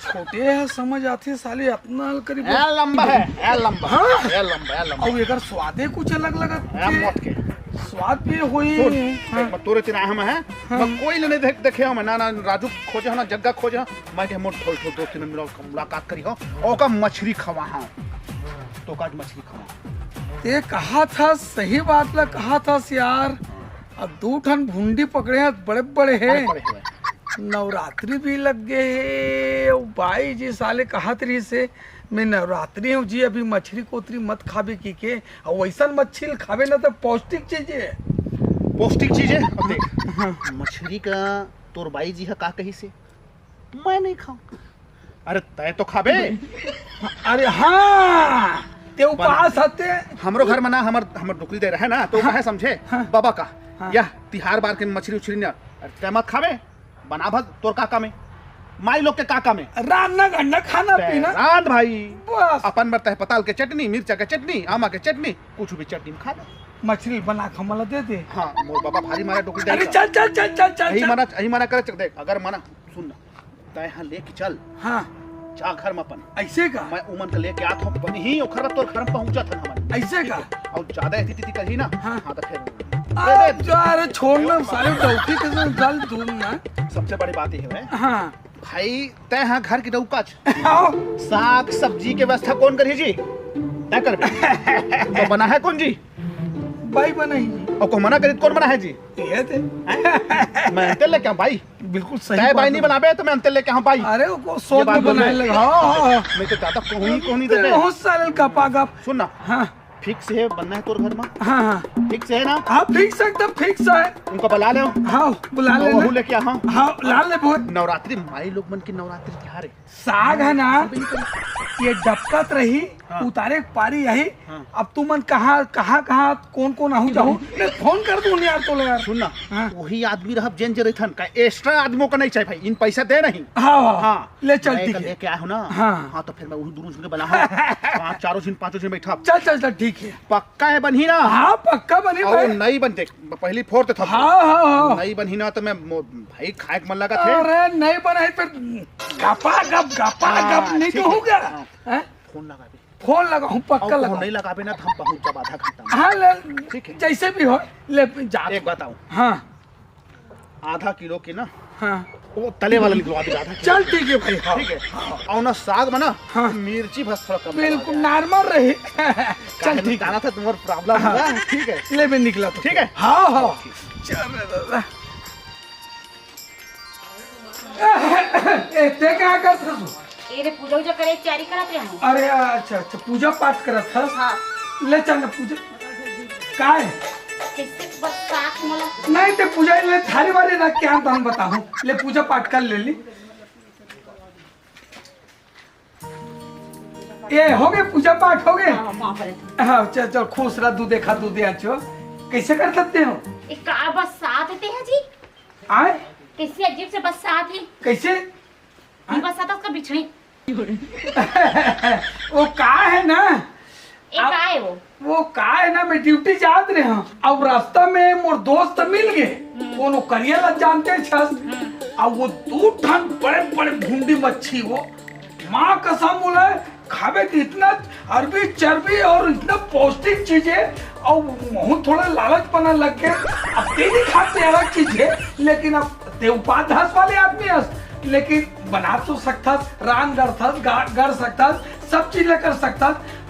छोटे है, समझ आथे साले, इतना करीब। ए लंबा है, ए लंबा। हाँ। ए लंबा, ए लंबा। अउ एकर स्वादे कुछ अलग लगत ए हे। मोट के। स्वाद भी होई। सुन, हाँ। देख, मैं तोरे चिन्हा हम है, हाँ। मैं कोई ले नहीं देख, देखे हम, ना, ना, राजू खोजे हो, ना जग्गा खोजे हो, मैं के मोर ठोल ठोल दोस्त ने मिला, मुलाकात करी हो, ओका मछली खवा हाँ। तो काट मछली खवा। ते कहा था, सही बात ला कहा था यार। अब दू ठन भुंडी पकड़े हैं, बड़े बड़े हैं। बड़े बड़े हैं। नवरात्रि भी लग गए हे। ओ भाई जी साले कहत रहिस हे, मैं नवरात्रि हूँ जी, अभी मछली कोतरी मत खाबे की के। अउ वैसन मछली खाबे ना तो पौष्टिक चीज हे। पौष्टिक चीज हे? अब देख, हाँ। मछली का तोर बाई जी हा का कहिस हे? मैं नहीं खाऊं। अरे तय तो खाबे। अरे हाँ, ते उपास हते। हमरो घर में ना हमर, हमर डोकरी दे रहे ना, तो हाँ। कहे समझे? हाँ। बाबा का, हाँ। या तिहार बार के मछली उछली ना, अरे तय मत खाबे, बना भग तोर का काम हे, माई लोग के का काम हे? रांधना गंडा खाना ते पीना। रांध भाई, बस। अपन बर तय पताल के चटनी, मिर्चा के चटनी, आमा के चटनी, कुछ भी चटनी में खा ले। मछली बना के हमला दे दे। हाँ, मोर बाबा भारी मारे डोकरी दे अरे का। चल, चल, चल, चल, चल, यही चल। मना, यही मना करे, चल देख, अगर मना, सुन ना, तय यहाँ लेके चल। हाँ। जा घर में अपन। ऐसे का? मैं उमन के लेके आत हूँ, बनी ही ओखर तोर घर में पहुँचा था हमन। ऐसे का? ठीक है? और ज्यादा ऐसी तैसी कही ना, हाँ। हाँ, तो फिर अब जा रे, छोड़ ना, साले डौकी के साथ जल दूर ना। सबसे बड़ी बात ये है, हाँ। भाई, तय हाँ घर की डौकाच। आओ। साग सब्जी के व्यवस्था कौन करी जी? तय कर। तो बना है कौन जी? बाई बनाही जी। और को मना करी, कौन बना है जी? ये थे। मैं अंतर लेके आऊँ भाई। बिल्कुल सही तय बात बाई नहीं है। बनाबे तो मैं अंतर लेके आऊँ भाई। अरे, वो ये सोच बात में बोल बनाने रहे। लगा। हाँ, हाँ, हाँ। मैं तो दादा कहूँ ही, कहूँ नहीं देते। बहुत सारे गपा गप। सुन ना। हाँ। फिक्स है बनना है तोर घर में? हाँ, हाँ। फिक्स है ना? हाँ, फिक्स है, एकदम फिक्स है। उनका बुला ले। हाँ, बुला और लेना। वहू लेके आ, हाँ। हाँ, ला ले बोल। नवरात्रि, माई लोग मन की नवरात्रि तिहार है। साग है ना, ये डबकत रही, हाँ। उतारे के पारी यही। हाँ। अब तुमन कहाँ, कहाँ, कहाँ, कौन, कौन आहू जाहू, मैं फोन कर दूँ यार तोला यार। सुन ना, हाँ। वही आदमी रहब जेन जे रहिथन, का एक्स्ट्रा आदमी का नहीं चाहिए भाई, इन पैसा दे नहीं। हाँ, हाँ, हाँ। ले चल, मैं ठीक एकर है। लेके आया हूँ ना। हाँ। हाँ, तो फिर मैं वही दोनों झन के बुला हूँ। पाँच, चारों झन, पाँचों झन बैठा। चल, चल, चल, ठीक है। पक्का है बनही ना? हाँ, पक्का बनही और भाई। नहीं बन, देख, पहली फोर तो था। हाँ, हाँ, हाँ। नहीं बनही ना तो मैं मो-, भाई खाए के मन लगा थे। अरे, नहीं बनाही फिर गपा गप, गपा हाँ, गप नहीं ठीक तो है। होगा। हाँ। हैं? फोन लगा दे। फोन लगा हूँ, पक्का और लगा। फोन नहीं लगाबे ना तो हम पहुँच जाब आधा घंटा में। हाँ, ले, ठीक है। जैसे भी हो, ले जा। एक बात आऊँ। हाँ। आधा किलो के ना, हाँ। वो तले वाला निकलवा दे आधा किलो चल, के। ठीक है भाई, हाँ। ठीक है। और ना साग में ना, हाँ। मिर्ची बस थोड़ा कम लगा बिल्कुल दे। नॉर्मल रही। चल, काहे ठीक है। बताना था तुम्हारा प्रॉब्लम हाँ। होगा, ठीक है। ले, मैं निकला तो ठीक है। हाँ, हाँ। चल रे दादा। ए, ते का करत हस? ए रे, पूजा उजा करे के तैयारी करत रहे हम। अरे, अच्छा, अच्छा, पूजा पाठ करत हस? हाँ। ले चल ना पूजा। काय? कैसे बरसात मोला? नहीं, ते पूजा ले, थारी वारी रख के हम बताहूँ। ले, पूजा पाठ कर ले ली। ए, हो गए पूजा पाठ हो गए? हाँ, बाप रे। हाँ, चल चल, खुश रह, दूधे खा दूधे आचो। कैसे कर सकते हो? ए, का बरसात हे तेहा जी? आए? कैसे अजीब से बरसात हे? कैसे? नहीं बरसात उसका बिछड़ी। वो का है ना, ए, आप का है वो? वो का है ना, मैं ड्यूटी जात रहे हूँ, अब रास्ता में मोर दोस्त मिल गए, हम्म। कोनो करिया ला जानते छस, हम्म। अब वो दू ठन बड़े बड़े भूंडी मच्छी, वो माँ कसम बोला, खाबे तो इतना अरबी चर्बी और इतना पौष्टिक चीज है, और महू थोड़ा लालच पना लग गया। अब तेरी खाते अलग चीज है, लेकिन अब ते उपाध्यास वाले आदमी हस, लेकिन बना तो सकथस, रान गढ़थस, गा-, गढ़ सकथस, सब चीज ला कर सकथस।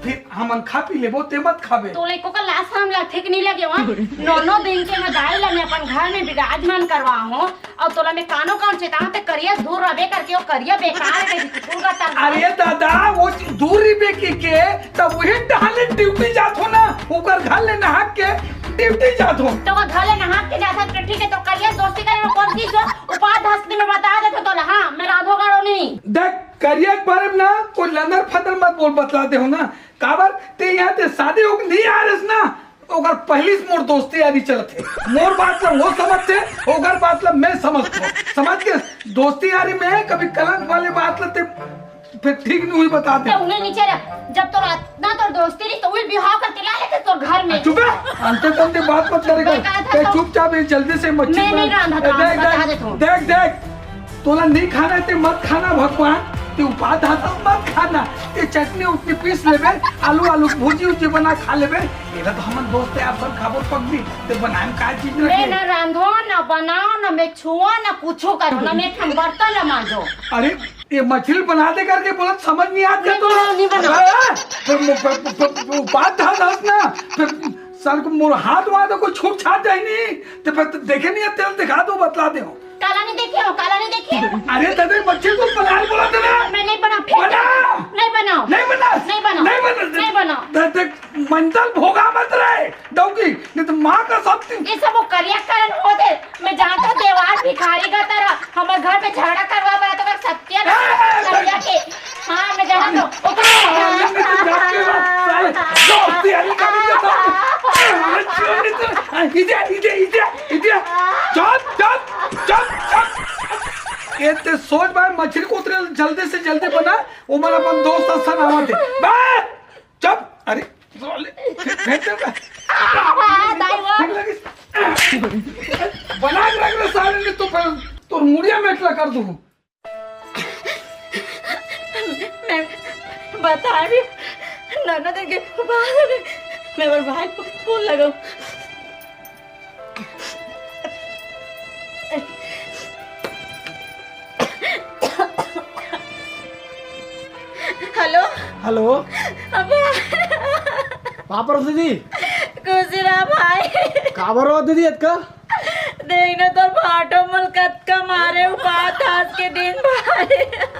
फिर हमन खा पी लेबो, ते मत खाबे। तो लइको का लाश हम ला ठीक नहीं लगे, वहाँ नौ नौ दिन के मैं दाई ला मैं अपन घर में विराजमान करवा हूँ, और तोला मैं कानो कान चेतावत हे, करिया दूर रहे करके, वो करिया बेकार है, कुकुर का तरह। अरे दादा, वो दूर रहिबे के, के, तब वही टहले ड्यूटी जात हो ना, ओकर घर ले नहा के ड्यूटी जात हो। तो वो घर ले नहा के जात हो, तो ठीक है, तो करिया दोस्ती करे में कौन चीज हो? उपाध्यास में बता देते तो, हाँ, मैं राधो गाड़ो नहीं। देख, करिया के बारे में ना कोई लंदर फंदर मत बोल, बतला दे हो ना। काबर ते यहाँ ते शादी होके नहीं आ रहे ना, ओकर पहली से मोर दोस्ती यारी चलत हे। मोर बात ला वो समझते, ओकर बात ला मैं समझतो। समझ के दोस्ती यारी में कभी कलंक वाले बात ला ते फिर ठीक नहीं हुई, बता दे। तो उन्हें नीचे रख। जब तोर इतना तोर दोस्ती नहीं तो वही बिहाव करके ला लेते तोर घर में। चुप रह, अंते तंते बात मत करे कर। मैं कहा था ते तो चुपचाप ये जल्दी से मच्छी मैं बना। नहीं रहा था, ए, देख, बता देता हूँ। देख, देख, तोला नहीं खाना है ते मत खाना भगवान, ते उपाध्यास मत खाना, ते चटनी उटनी पीस लेबे, आलू आलू भुजी उजी बना खा लेबे। एला तो हमन दोस्त यार सब खाबो पगली, ते बनाए में का चीज मैं रखे? ना रांधो, ना बनाओ, ना मैं छुओ, ना कुछो करो, ना मैं एक ठन बर्तन ना मांजो। अरे, ये मछली बना दे करके बोलत समझ नहीं आत नहीं तो, नहीं बनाओ। अबे, फिर मु-, प-, प-, प-, उपाध्यास ना, फिर सर को मोर हाथ वहां तो कोई छूट छाट जाए नहीं, तो फिर तो देखे नहीं है, तेल दिखा दो, बतला दे हो। काला नहीं देखे हो, काला नहीं देखे हो। अरे दादा, बच्चे को बनाने बोला था ना। मैं नहीं बना, फेंक बना। दे। नहीं बनाओ। नहीं बना। नहीं बनाओ। नहीं बना। नहीं बनाओ। द-, द-, मंडल भोगा मत रहे, डौकी, नहीं तो माँ का शक्ति। ये सब वो करिया कारण होते। मैं जानता हूँ, देवार भिखारी का तरह हमारे घर पे झगड़ा करवा बना तो कर सत्या ना ए, ए, करिया के। हाँ, मैं जानता हूँ। वो तो अरे, नहीं, नहीं, नहीं, नहीं, साले, दोस्ती यारी कभी तो साले। अरे, क्यों नहीं तो? इधर, इधर, इधर, इधर। चुप, चुप, चुप, चुप। ये ते सोच भाई, मछली को उतरे जल्दी से जल्दी बना, वो मन अपन दोस्त असन आवत हे। बे, चुप। अरे, साले, फिर, फिर ते दाई वो। ठीक लगिस। बना के रख ले साले, नहीं तो फिर तोर मुड़िया मेटला कर दूँ। मैं बता रही हूँ, ननद के बाद में मैं और भाई को फोन लगाऊं। हेलो। हेलो। अबे। पापर दीदी। खुशी रहा भाई। काबर हो दीदी अतका? देख ना तोर भाटो मोला कतका मारे, उपाध्यास के दिन भाई।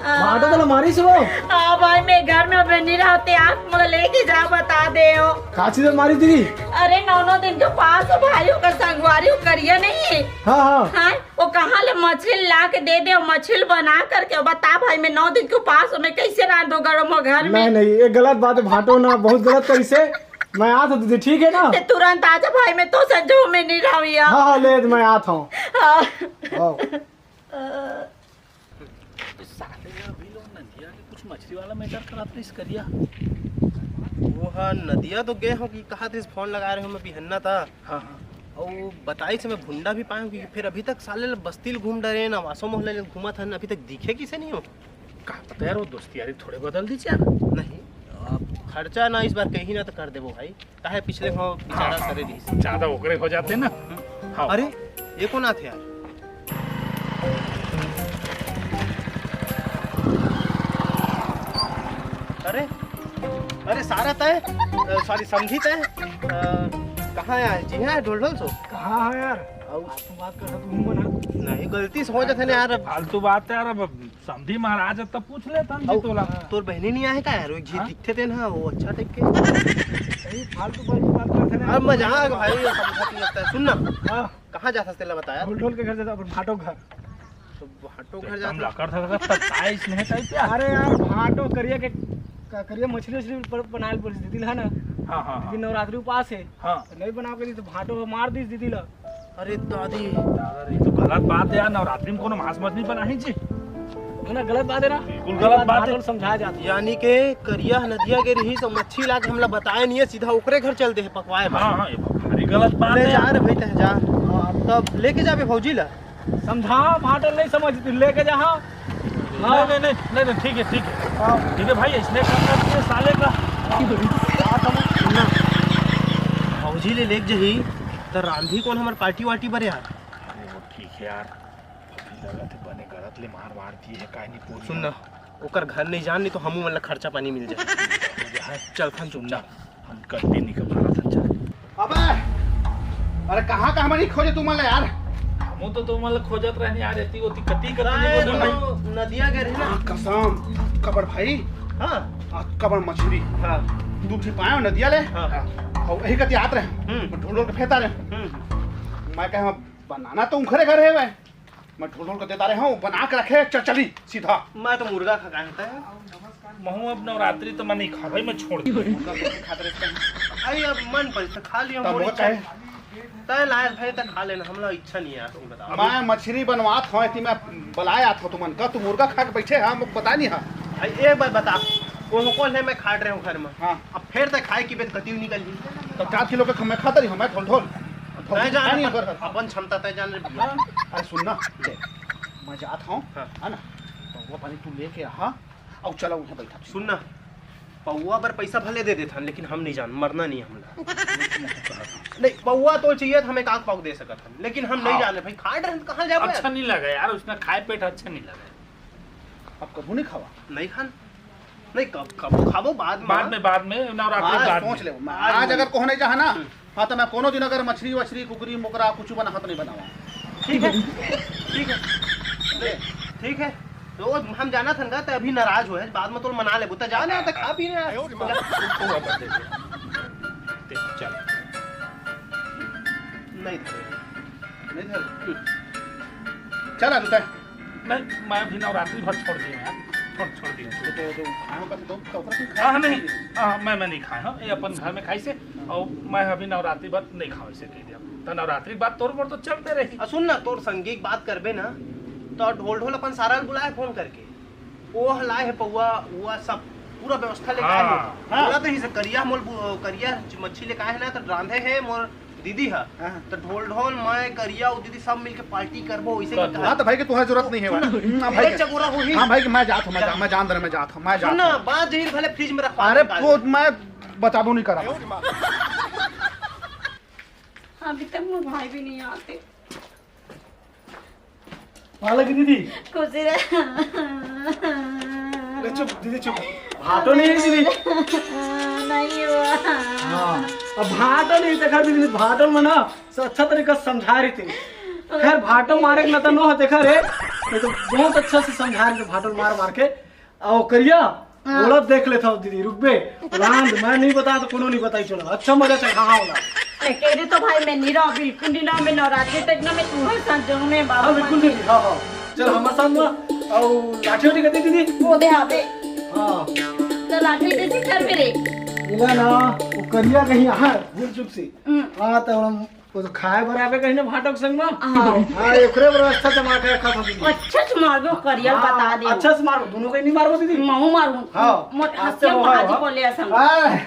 भाटो तोला मारिस वो? हाँ भाई, मैं घर में अबे नहीं रहते, आप मोला लेके जा, बता दे हो। का चीज मारिस दीदी? अरे नौ नौ दिन के उपास हो भाई, ओकर संगवारी हो करिया नहीं। हाँ, हाँ। हाँ, वो कहाँ ले मछली ला के दे दे, मछली बना करके बता भाई, मैं नौ दिन के उपास हो, मैं कैसे रांधो गरम हो घर में? नहीं, नहीं, ये गलत बात है, भाटो ना बहुत गलत करिस हे। मैं आत हूँ दीदी, ठीक है ना? ते तुरंत आ जा भाई, मैं तो संजो में नहीं रहा हूँ यार। हाँ, हाँ, ले, मैं आत हूँ। हाँ। हाँ। साले अभी लोग नदिया के कुछ मछली वाला मैटर करत रहिस करिया। वो हाँ, नदिया तो गए हो कि कहा थे, फोन लगा रहे हो, मैं बिहन्ना था। हाँ, हाँ। और बताई से मैं भुंडा भी पाए हूँ, क्योंकि फिर अभी तक साले बस्ती ल घूम डरे ना, वासो मोहल्ला ल घूमत हन, अभी तक दिखे किसे नहीं हो। का पता यार, वो दोस्ती यारी थोड़े बदल दीस यार। नहीं, अब खर्चा ना इस बार कहीं ना तो कर देबो भाई, काहे पिछले भाव बेचारा करे रहिस। ज्यादा ओकरे हो जाते ना। हाँ। अरे, ये कौन आथे यार? अरे, अरे सारा तय, अ, सॉरी समधी तय, अ, कहाँ है जी? हाँ, ढोल ढोल सो। कहाँ है यार? अउ आज तो बात कर तू मन। नहीं, गलती से हो जाथे ना यार। फालतू बात है यार, अब समधी महाराज, अब तब पूछ लेथन जी अउ तोला। तोर बहिनी नहीं आए का यार? वो एक झी हाँ? दिखथे तेन हा, वो अच्छा टाइप के। सही फालतू फालतू बात करथे ना। अब मजाक भाई, ये समझा नहीं लगता है। सुन ना, हाँ। कहाँ जाथस तेला बता यार। ढोल ढोल के घर जाता, अपन भाटो घर। तो भाटो घर एकदम जाता। लकड़ था, लकड़ था, काय स्नेह टाइप यार। अरे यार, भाटो करिया के का करिया मछली उछली ब-, बनाए ल बोलिस दीदी ला, है ना? हाँ, हाँ, हाँ। दीदी नवरात्रि उपास हे। हाँ। तो नहीं बना के दी तो भांटो मार दिस दीदी ला। अरे दादी। दादा रे, ये तो गलत बात है यार, नवरात्रि में कोनो मांस मछली बनाही जी। है ना, गलत बात है ना? बिल्कुल गलत बात है। भांटो समझाया जाता है। यानी के करिया नदिया गे रहिस अउ मच्छी ला के हमला बताए नहीं है, सीधा ओकरे घर चल दे हे पकवाए बर। हाँ, हाँ, ये भारी गलत बात ले है जा यार। रे भाई, तह जा। हाँ, तब लेके जाबे भौजी ला। समझा, भांटो नहीं समझ, लेके जा। हाँ। नहीं, नहीं, नहीं, नहीं, नहीं, ठीक है, ठीक है। हाँ। ठीक है भाई, इसने करना चाहिए साले का। हाँ, तो मैं सुनना। भौजी ले लेके जही, तो रांधी कौन हमर पार्टी वार्टी बर यार? अरे वो ठीक है यार, अभी लगत है बने गलत ले मार वार दिए है, काहे नहीं पूरी सुन ना, ओकर घर नहीं जान, नहीं तो हमू मन ला खर्चा पानी मिल जाए। चल, खान चुप सुन ना। हम गलती नहीं कर पाना था, चल। अबे, अरे कहाँ कहाँ मनी खोजे तुमन ला यार? हमू तो तुमन ला खोजत रहनी यार, एती ओती कती कती नहीं बोलते भाई। नदिया गे रहे ना। हाँ, कसम, कबर भाई। हाँ। आ, कबर मछली। हाँ। दू ठी पायो नदिया ले। हाँ। अउ यही कती आत रहे। हम्म। ढोल ढोल के फेंकता रहे। हम्म। मैं कहे, "बनाना तो उखरे घर है वै।" मैं ढोल ढोल के देता रहे हूँ, बना के रखे, चल चली सीधा। मैं तो मुर्गा खा के आता है। महू अब नवरात्रि तो मैं नहीं खा भाई, मैं छोड़ दिया। मुर्गा कैसे खाते रहते हैं? अरे अब मन पर तो खा लिया, तब मोर वो इच्छा कहे? है। तय लायक भाई तो खा लेना, हमला इच्छा नहीं है, तुम बताओ। मैं मछली बनवात हूँ, इतनी मैं बलाए आत हूँ तुमन का, तू मुर्गा खा के बैठे है, हमको पता नहीं है। भाई एक बात बता, वो हमको ले मैं खा रहे हूँ घर में। हाँ। अब फिर तक खाए की बेत कती निकल गई। तो चार किलो के मैं खाता रही हूँ, मैं ढोल ढोल। अब तय जान नहीं अपन, कर। अपन क्षमता तय जान रे भैया। अरे सुन ना, ले, मैं जात हूँ, हाँ। है ना, तो वो पानी तू लेके आ, हाँ, और चला उन्हें बैठा। सुन ना, पौवा बर पैसा भले दे देथन, लेकिन हम नहीं जान, मरना नहीं हमला। नहीं, पौवा तो चाहिए था, हम एक आग पाग दे सकत हन, लेकिन हम नहीं हाँ। जाने भाई, खा डरन कहाँ जाबे? अच्छा नहीं लगा यार, उसने खाए पेट अच्छा नहीं लगा। अब कभू नहीं खावा? नहीं खान, नहीं, कब, कब खाबो? बाद में। बाद में, बाद में, नवरात्रि हाँ, बाद सोच में। ले, मैं आज आज नहीं। अगर कोहने चाहे ना, हम्म। हाँ, तो मैं कोनो दिन अगर मछली वछली, कुकरी, मोकरा, कुछ बना, हाथ नहीं बनावा। ठीक है, ठीक है, ले, ठीक है। तो हम जाना था ना, तो अभी नाराज हो है, बाद में तो मना ले, बुता जा ना, तो खा पी ना। चल। नहीं धरे। नहीं धरे। चल, आ, तू तय। नहीं, मैं अभी नवरात्रि भर छोड़ दिए यार, छोड़, छोड़ दिए। तो, तो, तो, खाना का तो, तो, तो, हाँ, नहीं, हाँ, मैं, मैं नहीं खाए, हाँ, ये अपन घर में खाई से, और मैं अभी नवरात्रि भर नहीं खाऊँ, इसे कह दिया। तो नवरात्रि के बाद तोर मोर तो चलते रही। आ, सुन ना, तोर संगी की बात करबे ना, तो ढोल ढोल अपन सारा ल बुलाए फोन करके, वो लाए है पौवा, वो सब पूरा व्यवस्था लेके आए हाँ। हैं। हाँ। बोला तो ही से करिया मोल बु-, करिया मच्छी लेके आए है ना, तो रांधे है मोर दीदी हा, हाँ। तो ढोल ढोल मैं करिया अउ दीदी सब मिलके पार्टी करबो, इसे कर। हाँ, तो भाई के तुम्हारी जरूरत नहीं है भाई। हम्म, हाँ, भाई एक के। चगोरा हो ही। हाँ, भाई के मैं जात हूँ, मैं जा-, मैं जान दे रहा, मैं जात हूँ, मैं जात सुन ना, हूँ। बात जहीर भले फ्रिज में रखवा अरे, निकाल। वो मैं बताबो नहीं करा। अभी तक मोर भाई भी नहीं आते। वहाँ लगी दीदी। खुशी रह। अरे चुप दीदी, चुप। भाटो नहीं है दीदी। नहीं हुआ। हाँ, अब भाटो नहीं देखा दीदी, भाटो में ना स-, अच्छा तरीका से समझा रही थी। खैर, भाटो मारे के ना तो नो देखा रे, नहीं तो बहुत अच्छा से समझा रहे थे भाटो मार मार के। आओ करिया, हाँ। ओला देख लेता हूँ दीदी, रुकबे। रांध, मैं नहीं बता तो कोनो नहीं बताई, चलो। अच्छा मजा चल, हाँ, हाँ, ओला। ए, कह दे तो भाई, मैं नहीं रहा, बिल्कुल नहीं रहा, मैं नवरात्रि तक ना, मैं तुम्हारे साथ जाऊँ, मैं बाबू हाँ, बिल्कुल मान दीदी, हाँ, हाँ। चल, हमारे साथ ना, आओ, लाठी वाठी कती दीदी? वो दे, हाँ, बे। हाँ। तो लाठी दे दी कर मेरे। मिला ना, वो करिया कहीं, हाँ, भूल चुक से। हम्म। हाँ, तो हम वो तो खाए बर आबे कहीं ना भाटो के संग में। हाँ। हाँ, एकरे बर अच्छा से मार के रखा था दीदी। अच्छा से मारबो, करियर हाँ, बता दे। अच्छा से मारबो, दोनों को नहीं मारबो दीदी। महू मारू। हाँ। मोट अच्छा, हंस के हाँ, बाजी हाँ। बोले असन। हाँ,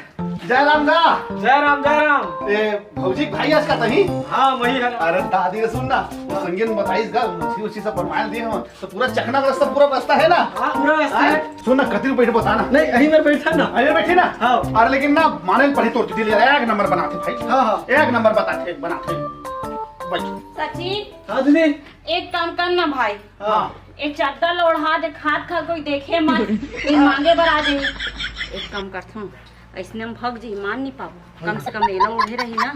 जय राम गा। जय राम, जय राम। ए, भौजी के भाई आज का तही? हाँ, वही है। अरे दादी रे सुन ना, वो संगी ने बताइस गा, मछली उछली सब बनवाए दिए हम। तो पूरा चखना व्यवस्था, पूरा व्यवस्था है ना? हाँ, पूरा व्यवस्था है। हैं? सुन ना, कति रुपए बता ना। नहीं, यहीं पर बैठा ना। अरे बैठे ना? हाँ। अरे लेकिन ना, माने पड़ी तोर दीदी ले, एक नंबर बनाते भाई। हाँ, हाँ। एक नंबर बताते, बनाते। बैठ। सचिन, हाँ दीदी। एक काम कर ना भाई। हाँ। एक चद्दर ल ओढ़ा दे, खात खा कोई देखे मत, फिर मांगे बर आ जाई। एक काम करथों, अइसने हम भग जी, मान नहीं पाबो। कम से कम एला ओढ़े रही ना,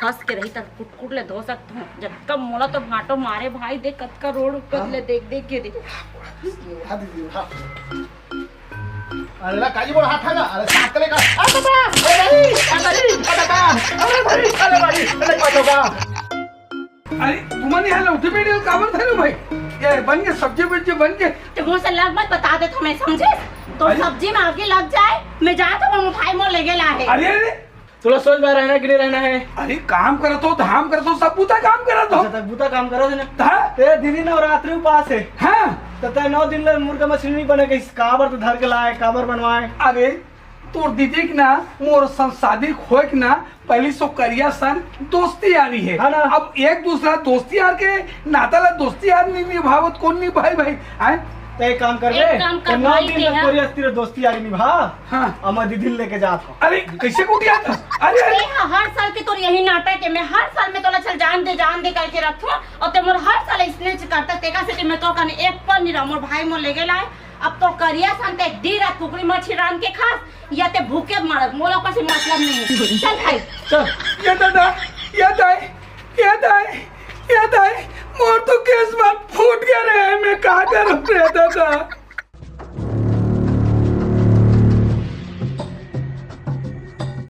हंस के रही, तब कुटकुट ले धो सकत हूँ। जब कब मोला तो भाटो मारे भाई, देख कतका रोड ऊपर ले देख देख के दे। उठा दीदी, उठा। अरे ला, काजी बोल हाथ आगा, अरे साथ ले का, अरे बाबा, अरे भाई, अरे भाई, अरे भाई, अरे भाई, अरे भाई, अरे भाई। अरे, तुमन यहाँ लौटे बैठे हो, काबर धरे हो भाई? ये बन के, सब्जी वब्जी बन के। तो मुंह से लग मत बता दे तुम्हें, समझे? तो अरे। सब्जी में आगे लग जाए, मैं जात हूँ, मोर भाई मोर लेगे ला हे। अरे अरे, तोला सोच बार रहना कि नहीं रहना है? अरे काम करत हो, धाम करत हो, सब बूता काम करत हो। अच्छा, तक बूता काम करत है ना? हाँ? ते दीदी नवरात्रि उपास है। हाँ। तो ते नौ दिन ले मुर्गा मछली नहीं बने, कहीं काबर तो धर के लाए, काबर बनवाए? अरे तोर दीदी के ना, मोर संग शादी होए के ना, पहली सो करिया सन दोस्ती यारी है। हाँ ना। अब एक दूसरा दोस्ती यार के नाता ला दोस्ती यार नहीं निभावत, कौन निभाई भाई? आए? ते एक काम कर एक काम कर नौ भाई, दिन ते तक हाँ। कोई अस्थिर दोस्ती यारी निभा। हाँ। अम्मा दीदी लेके जात हो। अरे कैसे कुटिया था? अरे ए अरे हा, हर साल के तोर यही नाटक है। मैं हर साल में तोला चल जान दे, जान दे करके रखथूं, और ते मोर हर साल इसने करता। तेका से कि मैं तो कने एक पल नहीं रहा, मोर भाई मोर लेगे लाए। अब तो करिया सन ते दी रात कुकड़ी मछली रांध के खास, या ते भूखे मरत, मोला ओकर से मतलब नहीं है। चल भाई। चल। ये दादा, ये दाई, ये दाई, ये दाई, मोर तो किस्मत फूट गया रे, मैं का करूं रे दादा?